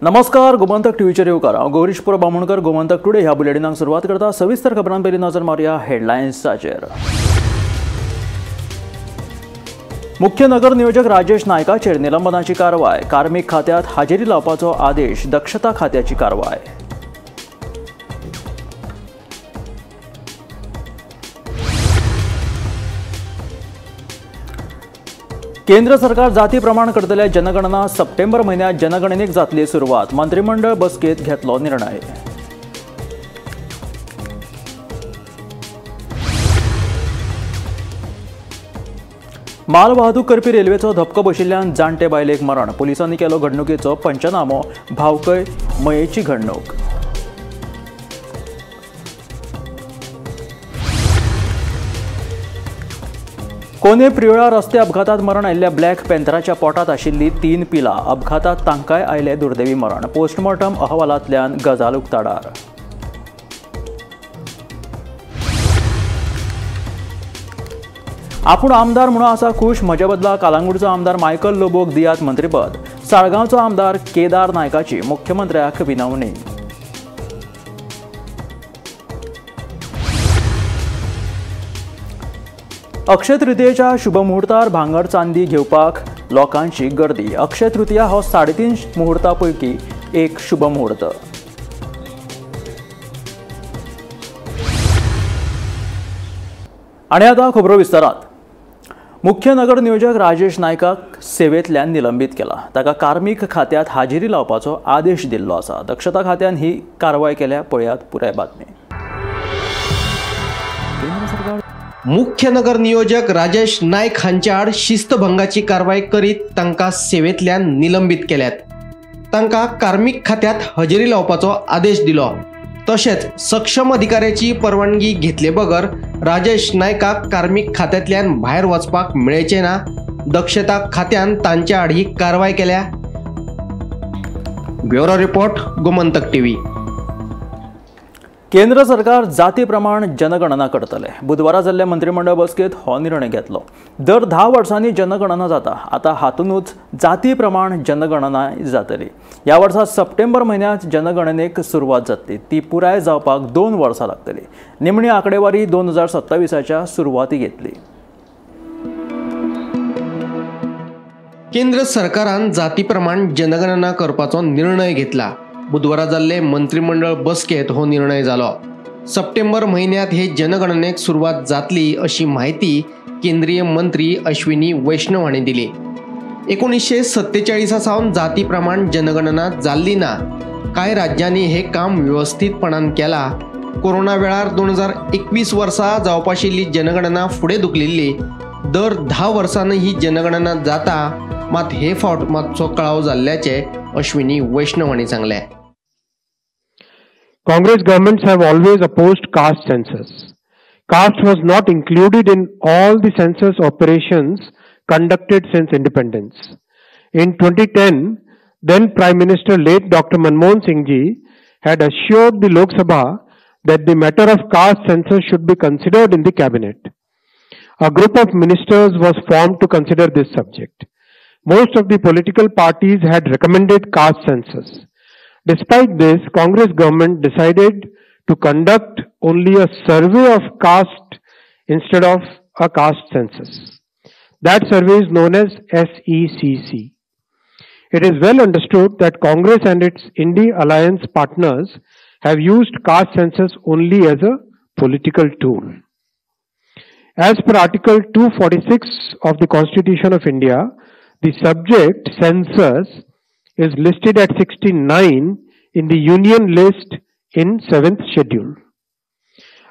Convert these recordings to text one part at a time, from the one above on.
नमस्कार, गोमंतक टीव्हीचेर येवकार. हांव गौरीश पुरो बामणकर. गोमंतक टुडे ह्या बुलेटिनाक सुरवात करता. सविस्तर खबरां पयलीं नजर मारुया हेडलायन्साचेर. मुख्य नगर नियोजक राजेश नायकाचेर निलंबनाची कारवाय. कार्मिक खात्यात हाजेरी लावपाचो आदेश. दक्षता खात्याची कारवाय. केंद्र सरकार जाती प्रमाण करतले जनगणना. सप्टेंबर म्हयन्यात जनगणनेक जातली सुरवात. मंत्रिमंडळ बसकेत घेतलो निर्णय. माल वाहतूक करपी रेल्वेचो धपको बशिल्ल्यान जाणटे बायलेक मरण. पुलिसांनी केलो घडणुकेचो पंचनामो. भावकय मयेची घडणूक. कोने प्रियोळा रस्ते अपघातात मरण आयिल्ल्या ब्लॅक पॅन्थराच्या पोटांत आशिल्ली 3 पिलां. अपघातात तांकांय आयलें दुर्दैवी मरण. पोस्टमॉर्टम अहवालांतल्यान गजाल उक्ताडार. आपूण आमदार म्हणून आसा खूश. म्हज्या बदला कालांगुडचो आमदार मायकल लोबोक दियात मंत्रीपद. साळगांवचो आमदार केदार नायकाची मुख्यमंत्र्याक विनवणी. अक्षय तृतीयेच्या शुभमुहूर्तार भांगर चांदी घेवपाक लोकांची गर्दी. अक्षय तृतीया हो 3.5 मुहूर्ता पैकी एक शुभमुहूर्त. आनी आतां खबरो विस्तारात. मुख्य नगर नियोजक राजेश नायकाक सेवेंतल्यान निलंबीत केला. ताका कार्मिक खात्यात हाजेरी लावपाचो आदेश दिल्लो आसा. दक्षता खात्यान ही कारवाय केल्या. पळयात पुराय बातमी. मुख्य नगर नियोजक राजेश नायक हांचे आड शिस्तभंगाची कारवाय करीत तांकां सेवेंतल्यान निलंबीत केल्यात. तांकां कार्मिक खात्यात हजेरी लावपाचो आदेश दिलो. तशेंच सक्षम अधिकाऱ्याची परवानगी घेतले बगर राजेश नायकाक कार्मिक खात्यांतल्यान भायर वचपाक मेळचें ना. दक्षता खात्यान तांचे आड ही कारवाय केल्या. Bureau report, Gomantak TV. केंद्र सरकार जाती प्रमाण जनगणना करतले. बुधवारा जाल्ल्या मंत्रिमंडळ बसकेत हो निर्णय घेतलो. दर 10 वर्सांनी जनगणना जाता. आतां हातूनच जाती प्रमाण जनगणना जातली. ह्या वर्सा सप्टेंबर म्हयन्यात जनगणनेक सुरवात जातली. ती पुराय जावपाक 2 वर्सां लागतली. निमणी आंकडेवारी 2027च्या सुरवाती घेतली. केंद्र सरकारान जाती प्रमाण जनगणना करपाचो निर्णय घेतला. बुधवारा जाल्ले मंत्रिमंडळ बसकेत हो निर्णय जालो. सप्टेंबर म्हयन्यात हे जनगणनेक सुरवात जातली अशी म्हायती केंद्रीय मंत्री अश्विनी वैष्णव हांणी दिली. 1947 सावन जाती प्रमाण जनगणना जाल्ली ना. कांय राज्यांनी हे काम वेवस्थीतपणान केला. कोरोना वेळार 2021 वर्सा जावपाशिल्ली जनगणना फुडें धुकलिल्ली. दर 10 वर्सांनी ही जनगणना जाता. मात हे फावट मातसो कळाव जाल्ल्याचें अश्विनी वैष्णव हांणी सांगलें. Congress governments have always opposed caste census. Caste was not included in all the census operations conducted since independence. In 2010, then Prime Minister late Dr. Manmohan Singh ji had assured the Lok Sabha that the matter of caste census should be considered in the cabinet. A group of ministers was formed to consider this subject. Most of the political parties had recommended caste census. Despite this, Congress government decided to conduct only a survey of caste instead of a caste census. That survey is known as SECC. It is well understood that Congress and its Indi Alliance partners have used caste census only as a political tool. As per Article 246 of the Constitution of India, the subject census is listed at 69 in the Union list in 7th schedule.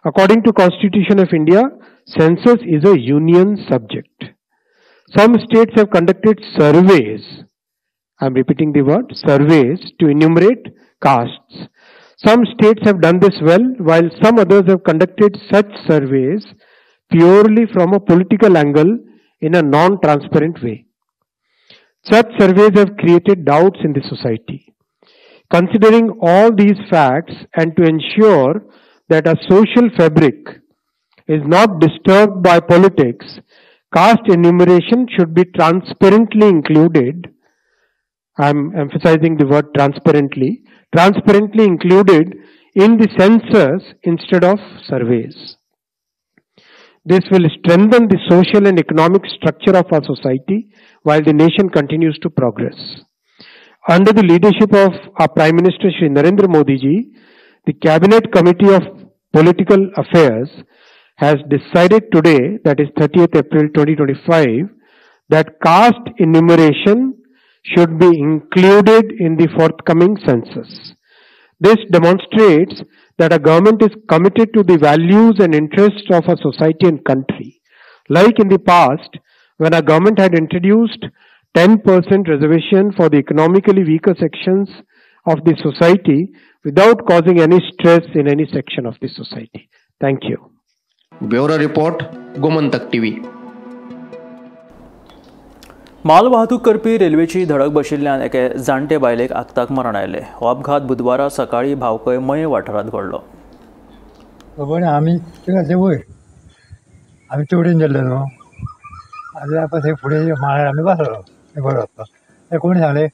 According to Constitution of India, census is a union subject. Some states have conducted surveys, I am repeating the word, surveys, to enumerate castes. Some states have done this well, while some others have conducted such surveys purely from a political angle in a non-transparent way. Such surveys have created doubts in the society. Considering all these facts and to ensure that a social fabric is not disturbed by politics, caste enumeration should be transparently included. I am emphasizing the word transparently, transparently included in the census instead of surveys. This will strengthen the social and economic structure of our society while the nation continues to progress. Under the leadership of our Prime Minister Shri Narendra Modi ji, the Cabinet Committee of Political Affairs has decided today, that is 30th April 2025, that caste enumeration should be included in the forthcoming census. This demonstrates that our government is committed to the values and interests of our society and country. Like in the past, when our government had introduced 10% reservation for the economically weaker sections of the society without causing any stress in any section of the society. Thank you. Bureau Report, Gomantak TV. माल वाहतूक करपी रेल्वेची धडक बशिल्ल्यान एके जाणटे बायलेक आक्ताक मरण आयलें. हो अपघात बुधवारा सकाळी भावकय मये वाठारांत घडलो. पण आमी तिका वयर आमी चोडून गेल्ले न्हू, आनी थंय फुडें माळ्यार आमी बसलो बरो वचपाक. ते कोणी सांगलें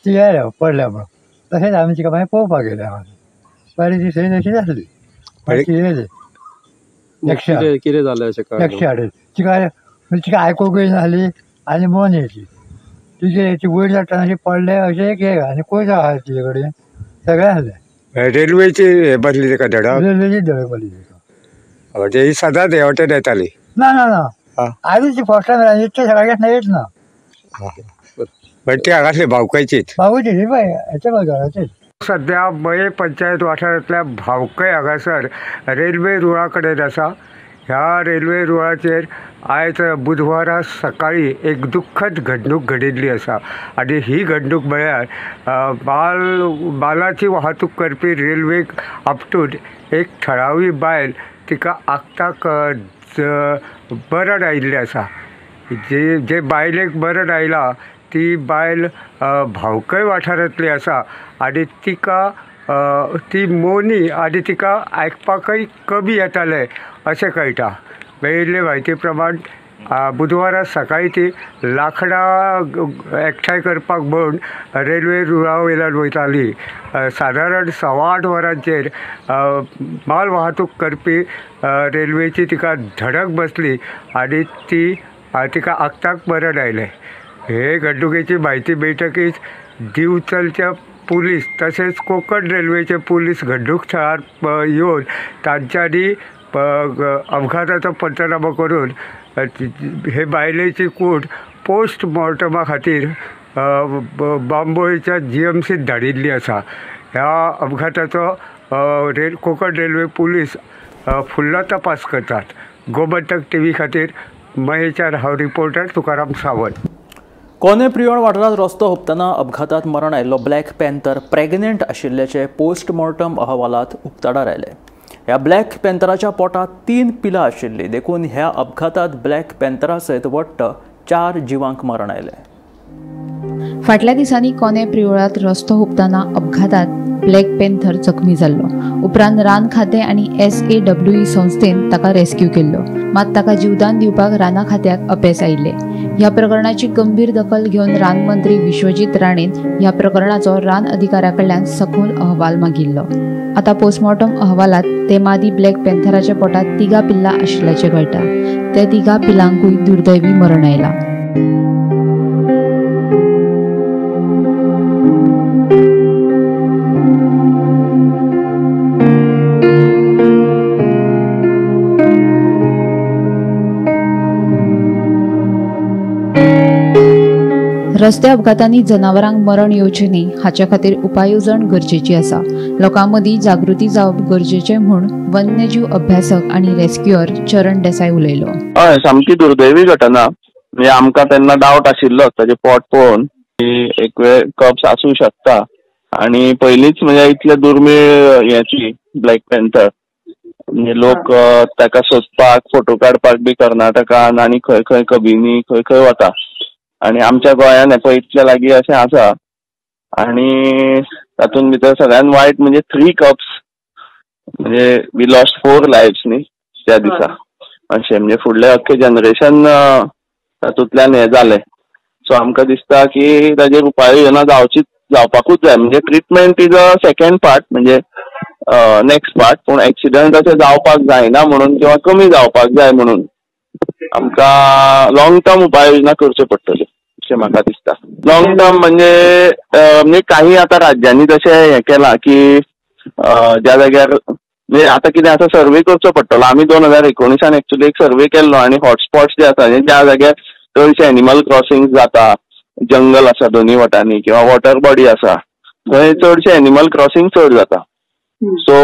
ती आयल्या पडल्या म्हणून. तशेंच आमी तिका मागीर पळोवपाक गेले. पयलीं ती थंय तशीच आसली. ती येयली एकशे कितें जालें अशें 108 तिका तिका आयकूंक येयनासली आनी मन येयली. तिचे ती वयर चडटना अशी पडले अशें एक हें आनी कोयस आसा तिजे कडेन सगळें आसलें. रेल्वेची हें बसली तिका धडक, रेल्वेची धडक बसली तिका. म्हणजे सदांच हे वाटेन येताली? ना ना ना, आयज ती फर्स्ट टायम इतले सगळ्याक येत ना. पण ती हांगासली भावकयचीच, भावकयची पळय हेच्या घराचीच. सध्या मये पंचायत वाठारांतल्या भावकय हांगासर रेल्वे रुळा कडेन आसा. ह्या रेल्वे रुळाचेर आयज बुधवारा सकाळी एक दुख्खद घडणूक घडिल्ली आसा आनी ही घडणूक म्हळ्यार मालाची वाहतूक करपी रेल्वेक आपटून एक थळावी बायल तिका आक्ताक मरण आयिल्लें आसा. जे जे बायलेक मरण आयलां ती बायल भावकय वाठारांतली आसा आनी तिका ती मोनी आनी तिका आयकपाकय कमी येतालें अशें कळटा. मेळिल्ले म्हायती प्रमाण बुधवारा सकाळी ती लांकडां एकठांय करपाक म्हूण रेल्वे रुळा वयल्यान वयताली. सादारण 8:15 वरांचेर माल वाहतूक करपी रेल्वेची तिका धडक बसली आनी ती तिका आक्ताक मरण आयलें. हे घडणुकेची म्हायती मेळटकीच दिवचलच्या पुलीस तशेंच कोंकण रेल्वेचे पुलीस घडणूक थळार येवन तांच्यांनी अपघाताचो पंचनामो करून हे बायलेची कूड पोस्टमॉर्टमा खातीर बांबोळीच्या जीएमसीत धाडिल्ली आसा. ह्या अपघाताचो कोंकण रेल्वे पुलीस फुडलो तपास करतात. गोमंतक टीव्ही खातीर महेशार हांव रिपोर्टर तुकाराम सावंत. कोने प्रियोळ वाठारांत रस्तो हुपतना अपघातात मरण आयिल्लो ब्लॅक पॅन्थर प्रेग्नंट आशिल्ल्याचे पोस्टमॉर्टम अहवालात उक्ताडार आयले. ह्या ब्लॅक पॅन्थराच्या पोटांत 3 पिलां आशिल्लीं, देखून ह्या अपघातात ब्लॅक पॅन्थरा सयत वट्ट 4 जिवांक मरण आयलें. फाटल्या दिसांनी कोने प्रियोळांत रस्तो हुपतना अपघातात ब्लॅक पॅन्थर जखमी जाल्लो. उपरांत रान खातें आनी SAWE संस्थेन ताका रेस्क्यू केल्लो. मात ताका जीवदान दिवपाक राना खात्याक अपेस आयिल्लें. ह्या प्रकरणाची गंभीर दखल घेवन रान मंत्री विश्वजीत राणेन ह्या प्रकरणाचो रान अधिकाऱ्या कडल्यान सखोल अहवाल मागिल्लो. आतां पोस्टमॉर्टम अहवालात ते मादी ब्लॅक पॅन्थराच्या पोटांत 3 पिल्लां आशिल्ल्याचें कळटा. त्या 3 पिलांकूय दुर्दैवी मरण आयलां. रस्ते अपघातांनी जनावरांक मरण येवचें न्ही हाचे खातीर उपाय येवजण गरजेची आसा. लोकां मदीं जागृती जावप गरजेचें म्हूण वन्यजीव अभ्यासक आनी रेस्क्युअर चरण देसाय उलयलो. हय, सामकी दुर्दैवी घटना. म्हणजे आमकां तेन्ना डावट आशिल्लो ताजें पोट पळोवन की एक वेळ कप्स आसूं शकता. आनी पयलींच म्हणजे इतले दुर्मीळ हेची ब्लॅक पॅन्थर, म्हणजे लोक ताका सोदपाक फोटो काडपाक बी कर्नाटकान आनी खंय खंय कबिनी खंय खंय वता. आनी आमच्या गोंयान पळय इतले लागीं अशें आसा. आनी तातूंत भितर सगळ्यान वायट म्हणजे 3 कप्स, म्हणजे we lost 4 lives न्ही त्या दिसा. अशें म्हणजे फुडलें अख्खें जनरेशन तातूंतल्यान हें जालें. सो आमकां दिसता की ताजेर उपाययोजना जावचीच, जावपाकूच जाय. म्हणजे treatment is a second part, म्हणजे नेक्स्ट पार्ट, पूण एक्सिडंट अशें जावपाक जायना म्हणून किंवा कमी जावपाक जाय म्हणून आमकां लॉंग टर्म उपाययोजना करच्यो पडटल्यो अशें म्हाका दिसता. लॉंग टर्म म्हणजे म्हणजे काही आतां राज्यांनी तशें हें केलां की ज्या जाग्यार म्हणजे आतां कितें आसा सर्वे करचो पडटलो. आमी 2019 एक्चुअली एक सर्वे केल्लो आनी हॉटस्पॉट्स जे आसा, ज्या जाग्यार चडशे एनिमल क्रॉसिंग जाता, जंगल आसा दोनी वटांनी किंवा वॉटर बॉडी आसा, थंय चडशे एनिमल क्रॉसिंग चड जाता. सो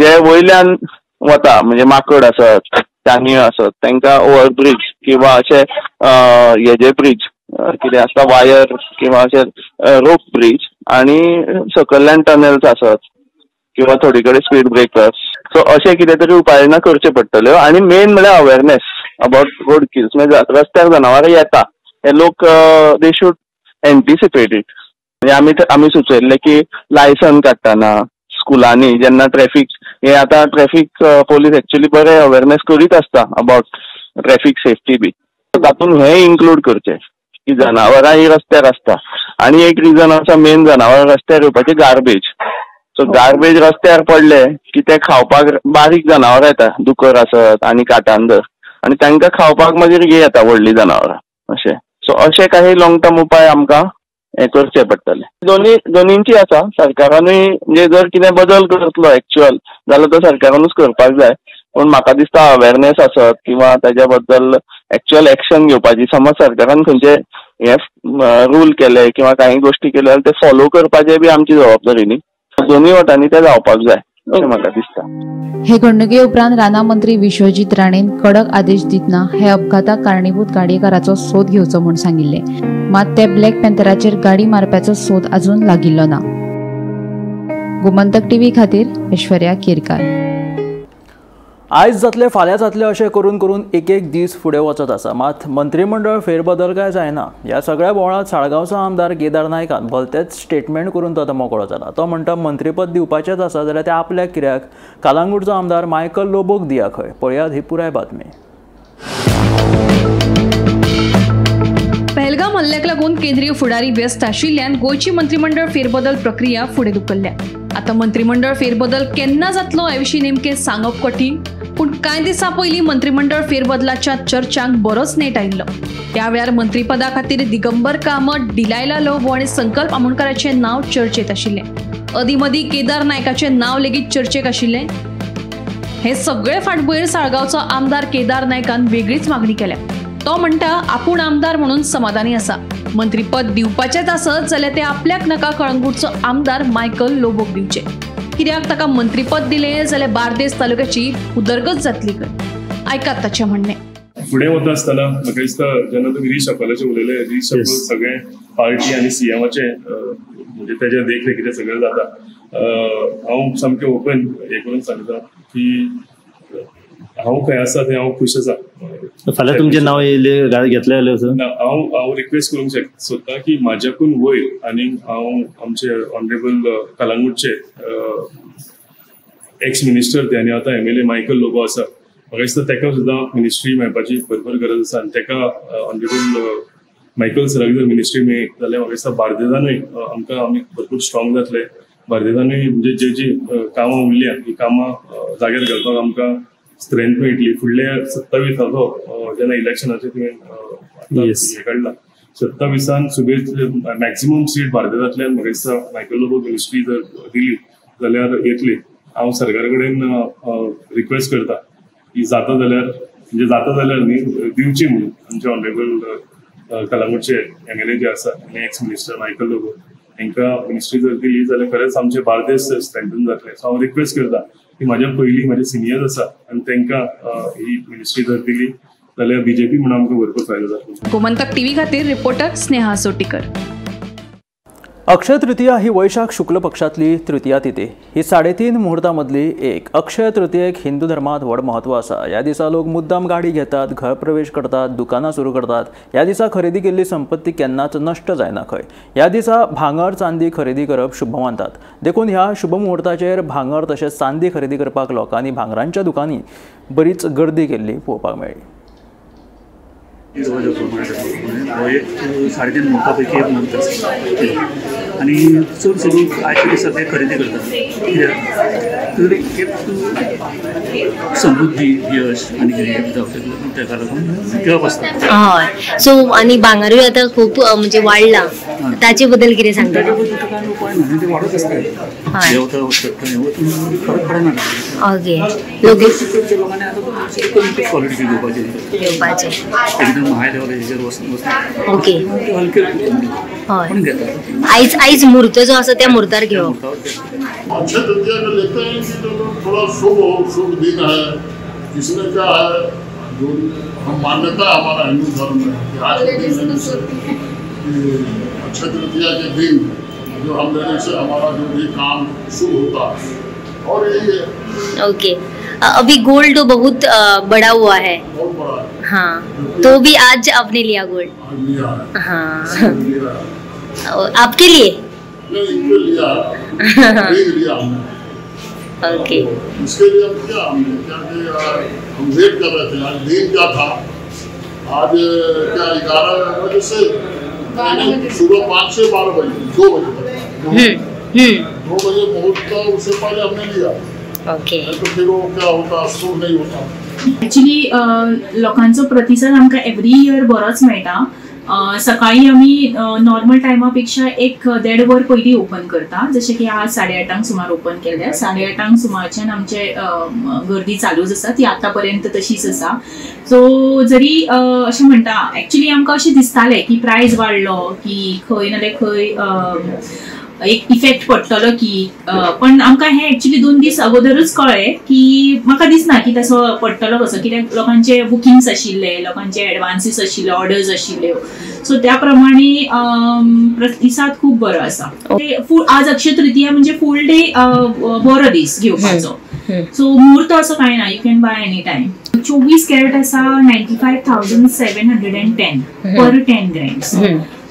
जे वयल्यान वता म्हणजे माकड आसत, चानयो आसत, तांकां ओवरब्रीज किंवा अशे हेजे ब्रीज कितें आसता वायर किंवा अशे रोप ब्रीज आनी सकयल्यान टनल्स आसत किंवा थोडे कडेन स्पीड ब्रेकर्स. सो अशें कितें तरी उपाययोजना करच्यो पडटल्यो. आनी मेन म्हळ्यार अवेरनेस अबाउट रोड किल्स. म्हणजे रस्त्यार जनावरां येता हे लोक they should anticipate it. म्हणजे आमी सुचयल्लें की लायसन काडटना स्कुलांनी जेन्ना ट्रॅफिक हे आतां ट्रॅफिक पोलीस एक्चुअली बरे अवेरनेस करीत आसता अबाउट ट्रॅफिक सेफ्टी बी, तातूंत हें इन्क्लूड करचें की जनावरां ही रस्त्यार आसता. आनी एक रिजन आसा मेन जनावरां रस्त्यार येवपाचें, गार्बेज. सो गार्बेज रस्त्यार पडले की ते खावपाक बारीक जनावरां येता, दुकर आसत आनी काटांदर, आनी तांकां खावपाक मागीर हे येता व्हडलीं जनावरां अशें. सो अशे काही लॉंग टर्म उपाय आमकां हें करचे पडटले. दोनींची आसा, सरकारानूय म्हणजे जर कितें बदल करतलो एक्चुअल जाल्यार तो सरकारानूच करपाक जाय. पूण म्हाका दिसता अवेरनेस आसत किंवा ताच्या बद्दल एक्चुअल एक्शन घेवपाची, समज सरकारान खंयचे हे रूल केले किंवा काही गोश्टी केल्यो जाल्यार ते फॉलो करपाचे बी आमची जबाबदारी न्ही. दोनूय वटांनी ते जावपाक जाय अशें म्हाका दिसता. हे घडणुके उपरांत राना मंत्री विश्वजीत राणेन कडक आदेश दितना हे अपघाताक कारणीभूत गाडयेकाराचो सोद घेवचो म्हूण सांगिल्ले. मात ते ब्लॅक पॅन्थराचेर गाडी मारप्याचो सोद अजून लागिल्लो ना. गोमंतक टीव्ही खातीर ऐश्वर्या केरकार. आयज जातले फाल्यां जातले अशें करून करून एक एक दीस फुडें वचत आसा, मात मंत्रीमंडळ फेरबदल काय जायना. ह्या सगळ्या बोवाळांत साळगांवचो आमदार केदार नायकान भलतेच स्टेटमेंट करून तो आतां मोकळो जाला. तो म्हणटा मंत्रीपद दिवपाचेंच आसा जाल्यार तें आपल्याक कित्याक, कालांगूटचो आमदार मायकल लोबोक दिया खंय. पळयात ही पुराय बातमी. पहलगाम हल्ल्याक लागून केंद्रीय फुडारी व्यस्त आशिल्ल्यान गोंयची मंत्रीमंडळ फेरबदल प्रक्रिया फुडें धुकल्ल्या. आतां मंत्रीमंडळ फेरबदल केन्ना जातलो हे विशीं नेमकें सांगप कठीण, पूण कांय दिसां पयलीं मंत्रीमंडळ फेरबदलाच्या चर्चांक बरोच नेट आयिल्लो. त्या वेळार मंत्रीपदा खातीर दिगंबर कामत, डिलायला लोबो आनी संकल्प आमोणकाराचें नांव चर्चेत आशिल्लें. अदीं मदीं केदार नायकाचें नांव लेगीत चर्चेक आशिल्लें. हे सगळे फाटभुंयेर साळगांवचो आमदार केदार नायकान वेगळीच मागणी केल्या. तो म्हणटा आपूण आमदार म्हणून समाधानी आसा, मंत्रीपद दिवपाचेंच आसत जाल्यार ते आपल्याक नाका कळंगूटचो आमदार मायकल लोबोक दिवचे, कित्याक ताका मंत्रीपद दिलें जाल्यार बार्देस तालुक्याची उदरगत जातली खंय. आयकात ताचें म्हणणें. फुडें वता आसतना म्हाका दिसता जेन्ना तुमी रिशफलाचें उलयले, रिशफल सगळें पार्टी आनी सीएमाचें म्हणजे तेज्या देखरेखीचें सगळें जाता. हांव सामकें ओपन हें करून सांगता की हांव खंय आसा थंय हांव खूश आसा. फाल्यां तुमचें नांव येयलें घेतलें जाल्यार ना, हांव रिक्वेस्ट करूंक सोदता की म्हाज्याकून वयर आनी हांव आमचे ऑनरेबल कलांगूटचे एक्स मिनिस्टर ते आनी आतां एमएलए मायकल लोबो आसा, म्हाका दिसता ताका सुद्दां मिनिस्ट्री मेळपाची भरपूर गरज आसा आनी ताका ऑनरेबल मायकल सराक जर मिनिस्ट्री मेळ्ळी जाल्यार म्हाका दिसता बार्देजानूय आमकां आमी भरपूर स्ट्रॉंग जातले. बार्देजानूय म्हणजे जे जी कामां उरल्या ही कामां जाग्यार घालपाक आमकां स्ट्रेंथ मेळटली. फुडल्या 27 जेन्ना इलेक्शनाचे तुवें हें काडला 27 सुबेज मॅक्सिमम सीट बार्देजांतल्यान म्हाका दिसता मायकल लोबो मिनिस्ट्री जर दिली जाल्यार येतली. हांव सरकारा कडेन रिक्वेस्ट करता की जाता जाल्यार म्हणजे जाता जाल्यार न्ही दिवची म्हणून आमचे ऑनरेबल कलांगूटचे एमएलए जे आसा आनी एक्स मिनिस्टर मायकल लोबो हांकां मिनिस्ट्री जर दिली जाल्यार खरेंच आमचे बार्देस स्ट्रेंथन जातलें. सो हांव रिक्वेस्ट करता की म्हाज्या पयलीं म्हाजे सिनियर्स आसा आनी तांकां ही मिनिस्ट्री जर दिली जाल्यार बीजेपी म्हणून आमकां भरपूर फायदो जातलो. गोमंतक टीव्ही खातीर रिपोर्टर स्नेहा सोटीकर. अक्षय तृतीया ही वैशाख शुक्ल पक्षातली तृतीया तिथी. ही 3.5 मुहूर्तामधली एक. अक्षय तृतीयेक हिंदू धर्मात व्हड महत्व आसा. ह्या दिसा लोक मुद्दाम गाडी घेतात, घर प्रवेश करतात, दुकानां सुरू करतात. ह्या दिसा खरेदी केल्ली संपत्ती केन्नाच नश्ट जायना खंय. ह्या दिसा भांगर चांदी खरेदी करप शुभ मानतात. देखून ह्या शुभ मुहूर्ताचेर भांगर तशेंच चांदी खरेदी करपाक लोकांनी भांगरांच्या दुकानांनी बरीच गर्दी केल्ली पळोवपाक मेळ्ळी. हो एक 3.5 मुहूर्ता पैकी एक मुहूर्त आसा आनी चडसो लोक आयच्या दिसा ते खरेदी करतात कित्याक तर एक समृद्धी यश आनी कितें ताका लागून घेवप आसता. हय, सो आनी भांगारूय आतां खूब म्हणजे वाडला, ताचे बद्दल कितें सांगता? ताचे बद्दल कांय उपाय ना, ते वाडत आसता, देंवता वचता फरक पडना. ओके, लोक लोकांनी आतां कमी क्वॉलिटी घेवपाची घेवपाचे एकदम हाय लेवलाचेर वचना. ओके, हलके हय, आयज आयज मुहूर्त जो आसा त्या मुहूर्तार घेवप. अक्षय तृतीया को लेते हैं कि तो थोड़ा शुभ हो, शुभ दिन है। इसमें क्या है, जो हम मान्यता हमारा हिंदू धर्म में कि आज के दिन लेने से, अक्षय तृतीया के दिन जो हम लेने से हमारा जो भी काम शुभ होता है, और यही है। ओके, अभी गोल्ड तो बहुत बढ़ा हुआ है, बहुत बड़ा है। हाँ, तो भी आज आपने लिया गोल्ड? आज लिया है। हाँ, लिया है। आपके लिए? नहीं, इनके लिया लिया हमने। ओके, इसके लिए हम क्या हमने क्या कि हम वेट कर रहे थे। आज दिन क्या था, आज क्या 11 बजे से सुबह 5 से 12 बजे 2 बजे तक, 2 बजे मुहूर्त था, उससे पहले हमने लिया। ओके, तो फिर वो क्या होता, शुभ नहीं होता। एक्चुअली लोकांचो प्रतिसाद आमकां एवरी इयर बरोच मेळटा. सकाळी आमी नॉर्मल टायमा पेक्षा 1-1.5 वर पयलीं ओपन करता, जशें की आज 8:30 सुमार ओपन केलें. 8:30 सुमारच्यान आमचे गर्दी चालूच आसा, ती आतां पर्यंत तशीच आसा. सो जरी अशें म्हणटा, एक्चुअली आमकां अशें दिसतालें की प्रायज वाडलो की खंय नाल्यार खंय एक इफेक्ट पडटलो की, पण आमकां हें एक्चुअली 2 दीस अगोदरूच कळ्ळें की म्हाका दिसना की तसो पडटलो कसो, कित्याक लोकांचे बुकिंग्स आशिल्ले, लोकांचे एडवान्सीस आशिल्ले, ऑर्डर्स आशिल्ल्यो. सो त्या प्रमाणे प्रतिसाद खूब बरो आसा. आज अक्षय तृतीया म्हणजे फूल डे बरो दीस घेवपाचो. सो मुहूर्त असो कांय ना, you can buy any time. 24 carat आसा 95,710 पर 10 ग्रॅम्स.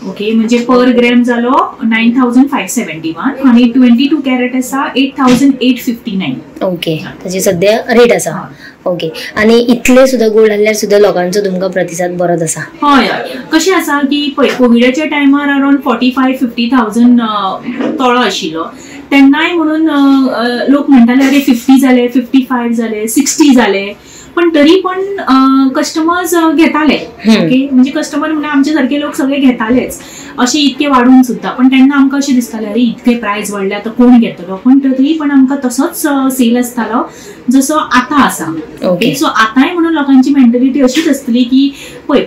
ओके, म्हणजे पर ग्रॅम जालो 9,571 आणि 22 कॅरेट आसा 8,859. ओके, ताची सद्या रेट आसा. ओके, आनी इतले सुद्दां गोल्ड हाडल्यार सुद्दां लोकांचो तुमकां प्रतिसाद बरोच आसा? हय हय, कशें आसा की पळय कोविडाच्या टायमार अरावंड 45-50,000 तोळो आशिल्लो, तेन्नाय म्हणून लोक म्हणटाले अरे 50 जाले, 55 जाले, 60 जाले, पण तरी पण कस्टमर्स घेताले. ओके, म्हणजे कस्टमर म्हणजे आमचे सारखे लोक सगळे घेतालेच अशे इतके वाडून सुद्दां. पण तेन्ना आमकां अशें दिसतालें अरे इतके प्रायस वाडले आतां कोण घेतलो, पण तरी पण आमकां तसोच सेल आसतालो जसो आतां आसा. ओके, सो आतांय म्हणून लोकांची मेंटलिटी अशीच आसतली की पळय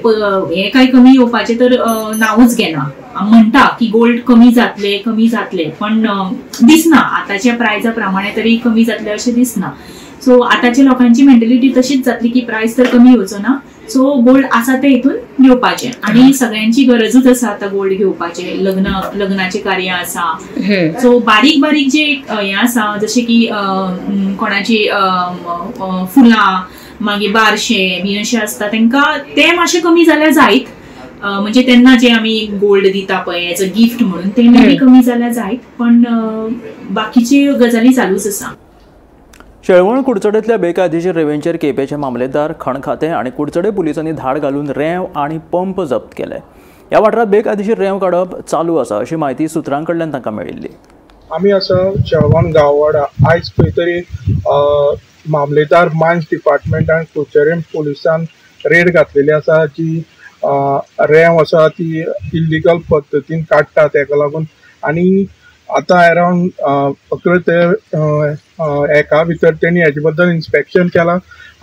हे काय कमी येवपाचें तर नांवूच घेना, म्हणटा की गोल्ड कमी जातले कमी जातले, पण दिसना आतांच्या प्रायजा प्रमाणे तरी कमी जातले अशें दिसना. सो आतांच्या लोकांची मेंटलिटी तशीच जातली की प्रायस तर कमी येवचो ना, सो गोल्ड आसा ते हितून घेवपाचें. आनी सगळ्यांची गरजूच आसा आतां गोल्ड घेवपाचें, लग्नाचें कार्य आसा. सो बारीक बारीक जे हें आसा, जशें की कोणाची फुलां, मागीर बारशे बी अशें आसता, तांकां तें मातशें कमी जाल्यार जायत, म्हणजे तेन्ना जे आमी गोल्ड दिता पळय एज अ गिफ्ट म्हणून ते मे बी कमी जाल्यार जायत, पण बाकीच्यो गजाली चालूच आसा. शेळवण कुडचडेंतल्या बेकायदेशीर रेंवेंचेर केपेंचे मामलेदार, खण खातें आनी कुडचडे पुलिसांनी धाड घालून रेंव आनी पंप जप्त केले. ह्या वाठारांत बेकायदेशीर रेंव काडप चालू आसा अशी म्हायती सुत्रां कडल्यान तांकां मेळिल्ली. आमी आसा शेळवण गांववाडा. आयज खंय तरी मामलेदार मायन्स डिपार्टमेंटान कुडचडे पुलिसान रेड घातलेली आसा, जी रेंव आसा ती इल्लिगल पद्दतीन काडटा तेका लागून. आनी आतां अरावंड 11 ते 1 भितर तेणी हेजे बद्दल इन्स्पेक्शन केलां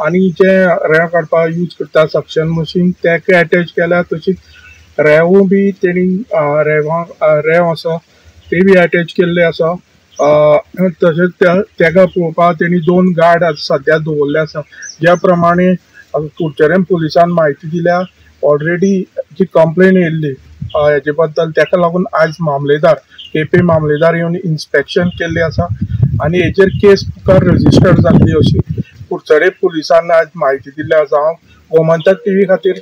आनी जे रेंव काडपाक यूज करता सक्शन मशीन तेका एटॅच केल्या, तशीच रेंवूय बी तेणी रेंव आसा ते बी एटॅच केल्ले आसा. तशेंच तेका पळोवपाक तेणी 2 गार्ड सद्या दवरले आसा. ज्या प्रमाणे कुडचडें पुलिसान म्हायती दिल्या, ऑलरेडी जी कंप्लेन येयल्ली हेजे बद्दल, तेका लागून आयज मामलेदार केपे मामलेदार येवन इन्स्पेक्शन केल्ले आसा आनी हेजेर केस मुखार रजिस्टर जातली अशी कुडचडे पुलिसान आज म्हायती दिल्ली आसा. हांव गोमंतक टीव्ही खातीर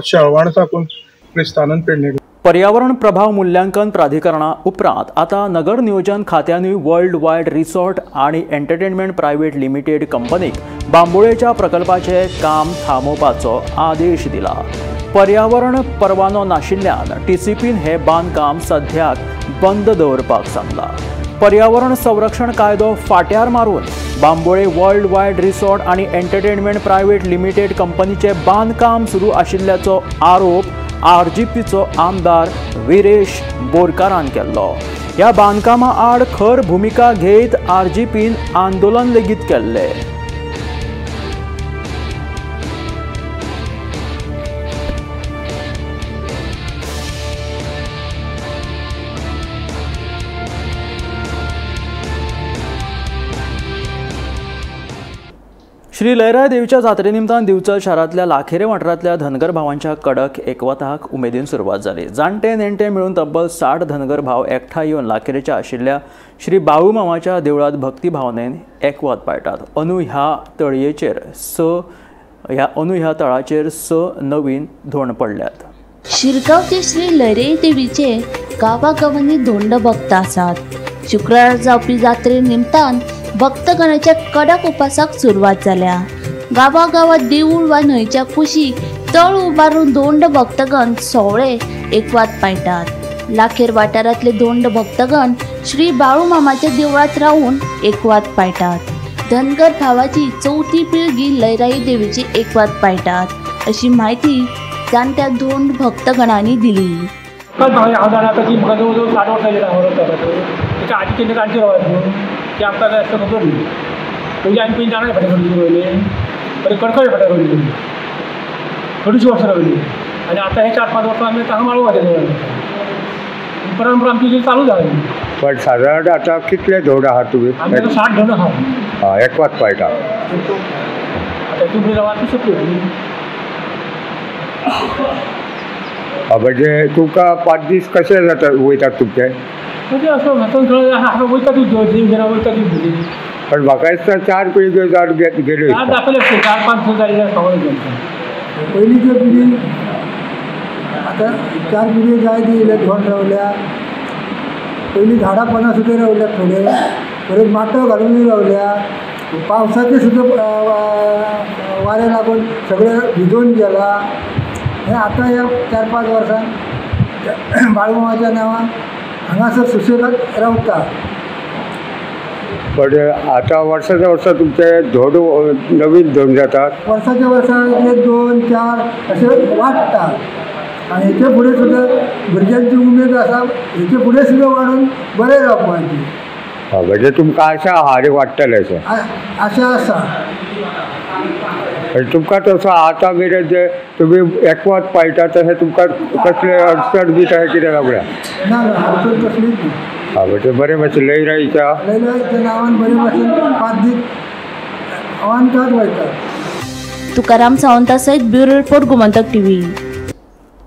शेळवण साकून क्रिस्तानंद पेडणेकर. पर्यावरण प्रभाव मूल्यांकन प्राधिकरणा उपरांत आतां नगर नियोजन खात्यानूय वर्ल्ड वायड रिसॉर्ट आनी एंटरटेनमेंट प्रायव्हेट लिमिटेड कंपनीक बांबोळेच्या प्रकल्पाचें काम थांबोवपाचो आदेश दिला. पर्यावरण परवानो नाशिल्ल्यान टीसीपीन हे बांदकाम सध्याक बंद दवरपाक सांगला। पर्यावरण संरक्षण कायदो फाट्यार मारून बांबोळे वर्ल्ड वायड रिसॉर्ट आनी एंटरटेनमेंट प्रायव्हेट लिमिटेड कंपनीचे बांदकाम सुरू आशिल्ल्याचो आरोप आरजीपीचो आमदार विरेश बोरकारान केल्लो। ह्या बांदकामा आड खर भुमिका घेत आरजीपीन आंदोलन लेगीत केल्ले। श्री लयराय देवीच्या जात्रे निमतान दिवचल शारांतल्या लाखेरे वाठारांतल्या धनगर भावांच्या कडक एकवताक उमेदीन सुरवात जाली। जाणटे नेणटे मेळून तब्बल 60 धनगर भाव एकठांय येवन लाखेरेच्या आशिल्ल्या श्री बाळू मामाच्या देवळांत भक्ती भावनेन एकवत पाळटात। अनू ह्या तळयेचेर ह्या तळाचेर 6 नवीन धोंड पडल्यात। शिरगांवचे श्री लयराई देवीचे गांवागांवांनी धोंड भक्त आसात। शुक्रार जावपी जात्रे निमतान भक्तगणाच्या कडक उपासाक सुरवात जाल्या। गांवागांवात देवूळ वा न्हंयच्या कुशीक तळ उबारून धोंड भक्तगण सोवळे एकवात पाळटात। लाखेर वाठारांतले धोंड भक्तगण श्री बाळू मामाच्या देवळांत रावून एकवात पाळटात। धनगर भावाची चवथी पिळगी लयराई देवीची एकवात पाळटात अशी म्हायती जाणत्या धोंड भक्तगणांनी दिली। की आमकां जाय आसता खबर न्ही। पयलीं आमी पयलीं जाणां फाटीं रोयली रोयले, बरें कडकडे फाटीं रोयली, अडीच वर्सां रोयली आनी आतां हे 4-5 वर्सां आमी हांगा माळो घातले। परंपरा आमची चालू जाली। पण सादारण आतां कितले धोंड आहात तुमी? आमी आतां 60 धोंड आहा। हय, एकवात पाळटा। आतां तुमी रावात सोंपली। म्हणजे तुमकां 5 दीस कशे जाता वयतात तुमचे? पण म्हाका दिसता 4 पिळग्यो जावन गेल्यो। पयलींच्यो पिळगी आतां 4 पिळग्यो जायत येयल्या धोंड रावल्या। पयलीं झाडां पानां सुद्दां रावल्या थोडे, परत माटो घालूनय रावल्या। पावसाचें सुद्दां वारें लागून सगळें भिजोवन गेलां। हें आतां ह्या 4-5 वर्सां बाळूमामाच्या नांवान हांगासर सुशेगाद रावता। पण आतां वर्साच्या वर्सा तुमचे धोंड नवीन धोंड जातात? वर्साच्या वर्सा 1, 2, 4 अशें वाडटा आनी हेचे फुडें सुद्दां भुरग्यांची उमेद आसा, हेचे फुडें सुद्दां वाडून बरें रावपाची। म्हणजे तुमकां आशा आहा आनी वाडटलें अशें आशा आसा। आनी तुमकां तसो आतां मेरेन जे तुमी एकवत पाळटा तशें तुमकां कसलें अडचण बी तशें कितें लागल्या? ना ना, अडचण कसलीच ना। हां, म्हणजे बरें भाशेन लयराईच्या लयराईच्या नांवान बरे भाशेन 5 दीस अवांतर वयतात। तुकाराम सावंता सयत bureau report, Gomantak TV.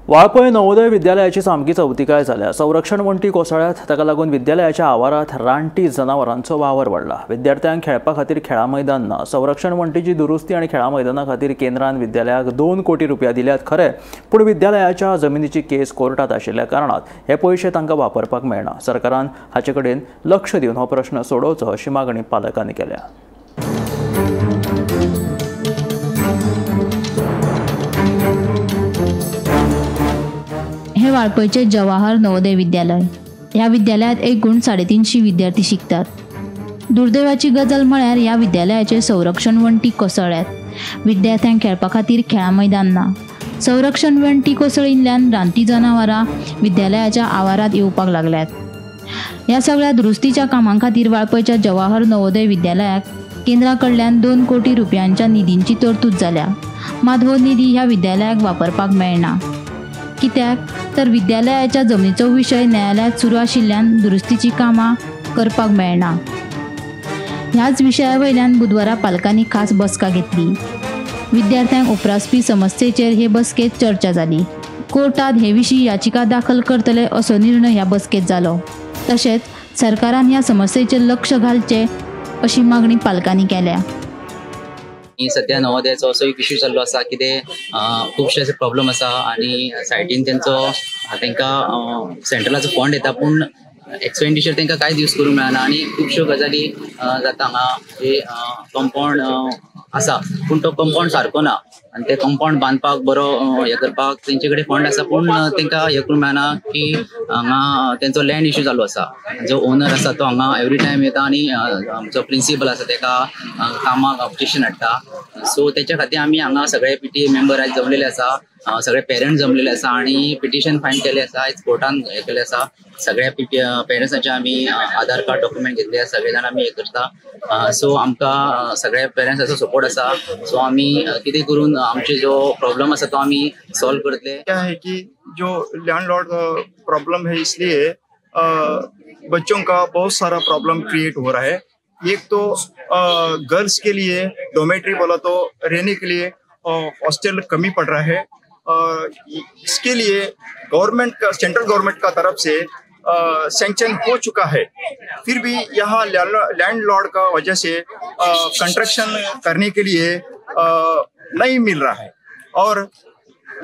Valpoi Navodaya विद्यालयाची सामकी चवतिकाय जाल्या। संरक्षण वण्टी कोसळ्यात, ताका लागून विद्यालयाच्या आवारांत रानटी जनावरांचो वावर वाडला। विद्यार्थ्यांक खेळपा खातीर खेळां मैदान ना। संरक्षण वण्टीची दुरुस्ती आनी खेळां मैदाना खातीर केंद्रान विद्यालयाक 2 कोटी रुपया दिल्यात खरें, पूण विद्यालयाच्या जमिनीची केस कोर्टात आशिल्ल्या कारणान हे पयशे तांकां वापरपाक मेळना। सरकारान हाचे कडेन लक्ष दिवन हो प्रश्न सोडोवचो अशी मागणी पालकांनी केल्या। हे वाळपयचे जवाहर नवोदय विद्यालय। ह्या विद्यालयात एकूण 350 विद्यार्थी शिकतात। दुर्दैवाची गजाल म्हळ्यार ह्या विद्यालयाचे संरक्षण वण्टी कोसळ्ळ्यात। विद्यार्थ्यांक खेळपा खातीर खेळां मैदान ना। संरक्षण वण्टी कोसळिल्ल्यान रानटी जनावरां विद्यालयाच्या आवारांत येवपाक लागल्यात। ह्या सगळ्या दुरुस्तीच्या कामां खातीर वाळपयच्या जवाहर नवोदय विद्यालयाक केंद्रा कडल्यान 2 कोटी रुपयांच्या निधींची तरतूद जाल्या, मात हो निधी ह्या विद्यालयाक वापरपाक मेळना। कित्याक तर विद्यालयाच्या जमनीचो विशय न्यायालयात सुरू आशिल्ल्यान दुरुस्तीची कामां करपाक मेळना। ह्याच विशया वयल्यान बुधवारा पालकांनी खास बसका घेतली। विद्यार्थ्यांक उप्रासपी समस्येचेर हे बसकेत चर्चा जाली। कोर्टात हे विशीं याचिका दाखल करतले असो निर्णय ह्या बसकेत जालो। तशेंच सरकारान ह्या समस्येचेर लक्ष घालचें अशी मागणी पालकांनी केल्या। सध्या नवोदयाचो असो एक इश्यू जाल्लो आसा की ते खुबशे असे प्रॉब्लम आसा आनी सायटीन तेंचो तांकां सेंट्रलाचो फंड येता पूण एक्सपेंडिचर तांकां कांयच यूज करूंक मेळना आनी खुबश्यो गजाली जाता हांगा जे कंपाउंड आसा पूण तो कंपाउंड सारको ना आनी ते कंपाउंड बांदपाक बरो हें करपाक तेंचे कडेन फंड आसा पूण तेंकां हें करूंक मेळना की हांगा तेंचो लँड इश्यू चालू आसा. जो ओनर आसा तो हांगा एवरी टायम येता आनी आमचो प्रिंसिपल आसा तेका कामाक ऑब्जेक्शन हाडटा. सो तेच्या खातीर आमी हांगा सगळे पीटीए मेंबर आयज जमलेले आसा, सगळे पेरंट्स जमलेले आसा आनी पिटिशन फायल केले आसा, आयज कोर्टान हें केलें आसा. सगळ्या पेरंट्सांचे आमी आधार कार्ड डॉक्युमेंट घेतले आसा, सगळे जाण आमी हें करता. सो आमकां सगळ्या पेरंट्साचो सपोर्ट आसा. सो आमी कितें करून आमचे जो प्रॉब्लम आसा तो आमी सॉल्व करतले. क्या है कि जो लैंडलॉर्ड प्रॉब्लम है इसलिए बच्चों का बहुत सारा प्रॉब्लम क्रिएट हो रहा है. एक तो गर्ल्स के लिए डोमेट्री बोला तो रहने के लिए हॉस्टल कमी पड़ रहा है. इसके लिए गवर्नमेंट का, सेंट्रल गवर्नमेंट का तरफ से सैंक्शन हो चुका है, फिर भी यहाँ लैंडलॉर्ड का वजह से कंस्ट्रक्शन करने के लिए नहीं मिल रहा है. और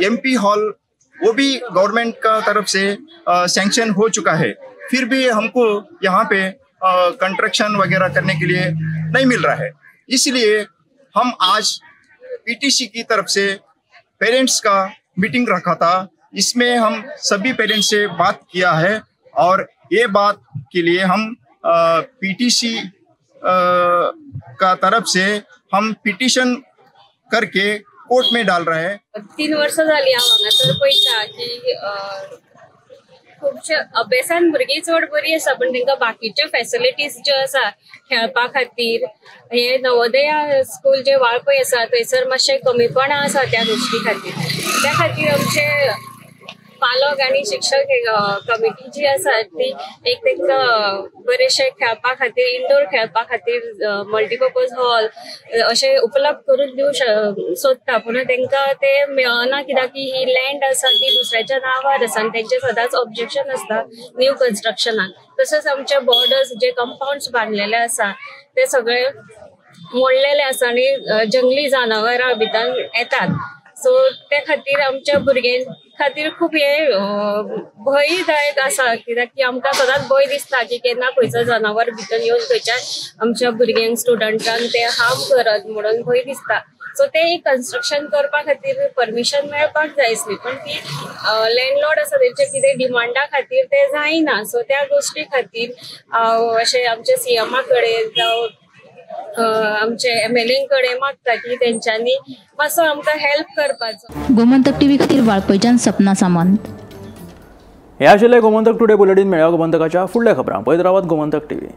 एमपी हॉल वो भी गवर्नमेंट का तरफ से सैंक्शन हो चुका है, फिर भी हमको यहाँ पे कंस्ट्रक्शन वगैरह करने के लिए नहीं मिल रहा है. इसलिए हम आज पीटीसी की तरफ से पेरेंट्स का मीटिंग रखा था, इसमें हम सभी पेरेंट्स से बात किया है और ये बात के लिए हम पीटीसी का तरफ से हम पिटिशन करके कोर्ट में डाल रहे हैं. 3 वर्षां जाली हांव हांगासर पळयता की खुबशे अभ्यासान भुरगीं चड बरी आसा पण तांकां बाकीच्यो फेसिलिटीज ज्यो आसा खेळपा खातीर हे नवोदया स्कूल जे वाळपय आसा थंयसर मातशें कमीपणां आसा त्या गोश्टी खातीर. त्या खातीर आमचे पालक आनी शिक्षक कमिटी जी आसा ती एक तांकां बरेशे खेळपा खातीर इंडोर खेळपा खातीर मल्टीपर्पज हॉल अशें उपलब्ध करून दिवं सोदता पूण तांकां ते मेळना कित्याक की ही लँड आसा ती दुसऱ्याच्या नांवार आसा आनी तेंचें सदांच ऑब्जेक्शन आसता न्यू कन्स्ट्रक्शनाक. तशेंच आमचे बॉर्डर्स जे कंपाउंड्स बांदलेले आसा ते सगळे मोडलेले आसा आनी जंगली जनावरां भितर येतात. सो ते खातीर आमच्या भुरग्यां खातीर खूब हे भंयदायक आसा कित्याक की आमकां सदांच भंय दिसता की केन्ना खंयचो जनावर भितर येवन खंयच्या आमच्या भुरग्यांक स्टुडंटांक ते हार्म करत म्हणून भंय दिसता. सो ते एक कन्स्ट्रक्शन करपा खातीर परमिशन मेळपाक जाय आसली पण ती लँडलॉर्ड आसा तेंच्या कितें डिमांडा खातीर ते जायना. सो त्या गोश्टी खातीर अशें आमच्या सीएमा कडेन जावं आमचे एमएलए कडेन मागता की तेंच्यांनी मातसो आमकां हेल्प करपाचो. गोमंतक टीव्ही खातीर वाळपयच्यान सपना सामंत. हे आशिल्लें गोमंतक टुडे बुलेटीन. मेळया गोमंतकाच्या फुडल्या खबरांक. पळयत रावात गोमंतक टीव्ही.